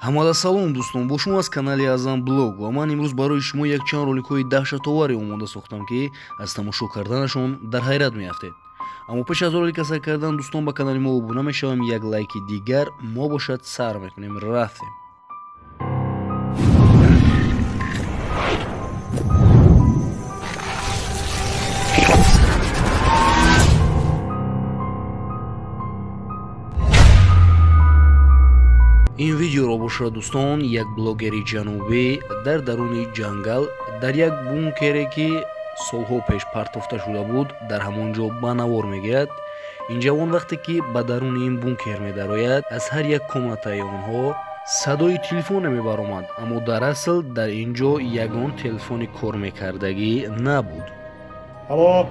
Ҳамада салом дӯстон, бо шумо аз канали Азам Блог ва ман имрӯз барои шумо якчанд роликҳои даҳшатоваре омода сохтам, ки аз тамошо карданашон дар ҳайрат меафтед. Аммо пеш аз ролика сар кардан, дӯстон, ба канали мо обуна мешавем, як лайки дигар мо бошад сар мекунем. Рафтем. Ин видеоро бошад дӯстон, як блогери ҷанубӣ дар даруни ҷангал дар як бункере, ки солҳо пеш партофта шуда буд, дар ҳамон ҷо ба навор мегирад. Ин ҷавон вақте ки ба даруни ин бункер медарояд, аз ҳар як комнатаи онҳо садои телефоне мебаромад, аммо дар асл дар ин ҷо ягон телефони кор мекардагӣ набуд. Алло?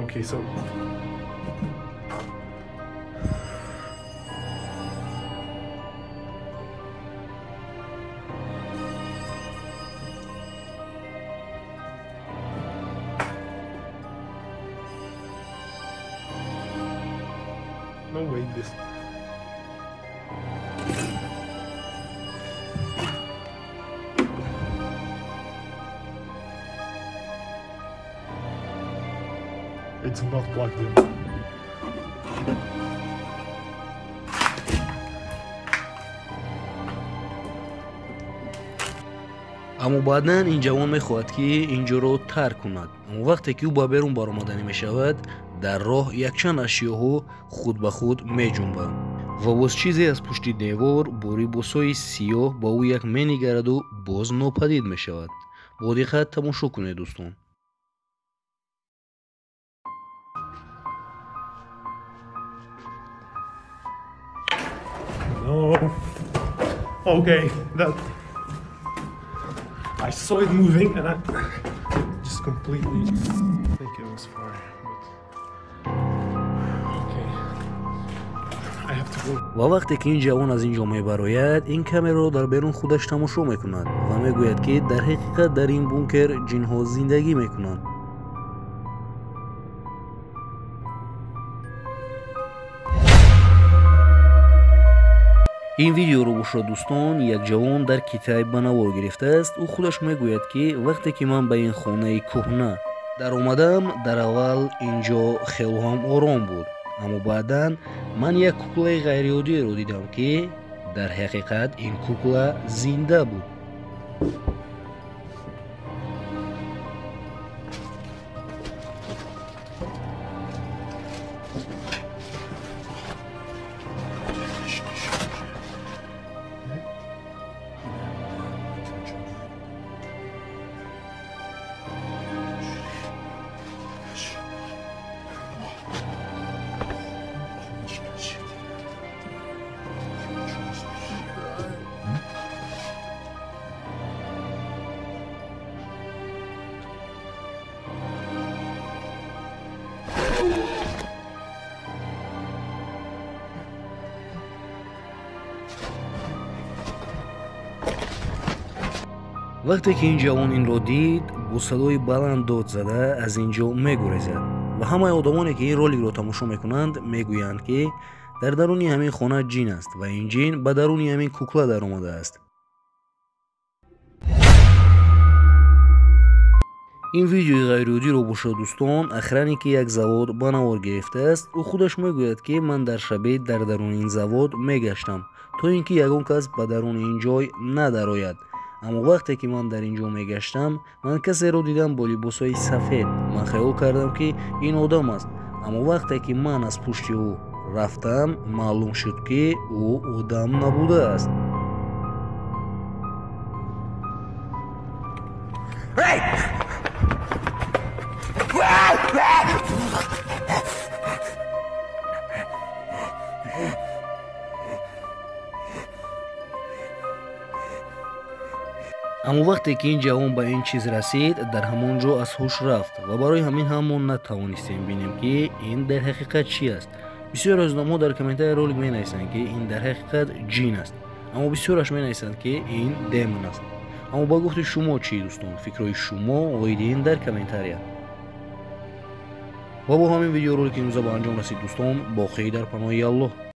Okay, so no way this. It's not plugged in. Аммо баъдан ин ҷавон мехоҳад, ки ин ҷоро тарк кунад. Аммо вақте ки ӯ ба берун баромаданӣ мешавад, дар роҳ якчанд ашёҳо худ ба худ меҷунбанд ва боз чизе аз пушти девор бо либосҳои сиёҳ ба ӯ як менигараду боз нопадид мешавад. Бо диққат тамошо кунед дӯстон. No. Okay, that I saw it moving and I just completely think it was far, but okay. I have to go. Ва вақте ки ин ҷавон аз ин ҷо мебарояд, ин камераро дар берун худаш тамошо мекунад ва мегӯяд, ки дар ҳақиқат дар ин бункер ҷинҳо зиндагӣ мекунанд. Ин видеоро бошад дӯстон, як ҷавон дар Китай ба навор гирифтааст. Ӯ худаш мегӯяд, ки вақте ки ман ба ин хонаи кӯҳна даромадам, дар аввал ин ҷо хело ҳам ором буд, аммо баъдан ман як куклаи ғайриоддиро дидам, ки дар ҳақиқат ин кукла зинда буд. Вақте ки ин ҷавон инро дид, бо садои баланд дод зада аз ин ҷо мегурезад ва ҳамаи одамоне, ки ин роликро тамошо мекунанд, мегӯянд, ки дар даруни ҳамин хона ҷин аст ва ин ҷин ба даруни ҳамин кукла даромадааст. Ин видеои ғайриоддиро бошад дӯстон, охранники як завод ба навор гирифтааст. Ӯ худаш мегӯяд, ки ман дар шабе дар даруни ин завод мегаштам, то ин ки ягон кас ба даруни ин ҷой надарояд. Аммо вақте ки ман дар ин ҷо мегаштам, ман касеро дидам бо либосҳои сафед. Ман хаёл кардам, ки ин одам аст, аммо вақте ки ман аз пушти ӯ рафтам, маълум шуд, ки ӯ одам набудааст. Аммо вақте ки ин ҷавон ба ин чиз расид, дар ҳамон ҷо аз ҳуш рафт ва барои ҳамин ҳам мо натавонистем бинем, ки ин дар ҳақиқат чӣ аст. Бисёр аз одамҳо дар комментарияи ролик менависанд, ки ин дар ҳақиқат ҷин аст, аммо бисёраш менависанд, ки ин демон аст. Аммо ба гуфти шумо чӣ дӯстон? Фикрҳои шумо оиди ин дар комментария. Ва бо ҳамин видеоролики имрӯза ба анҷом расид дӯстон. Боқӣ дар паноҳи Аллоҳ.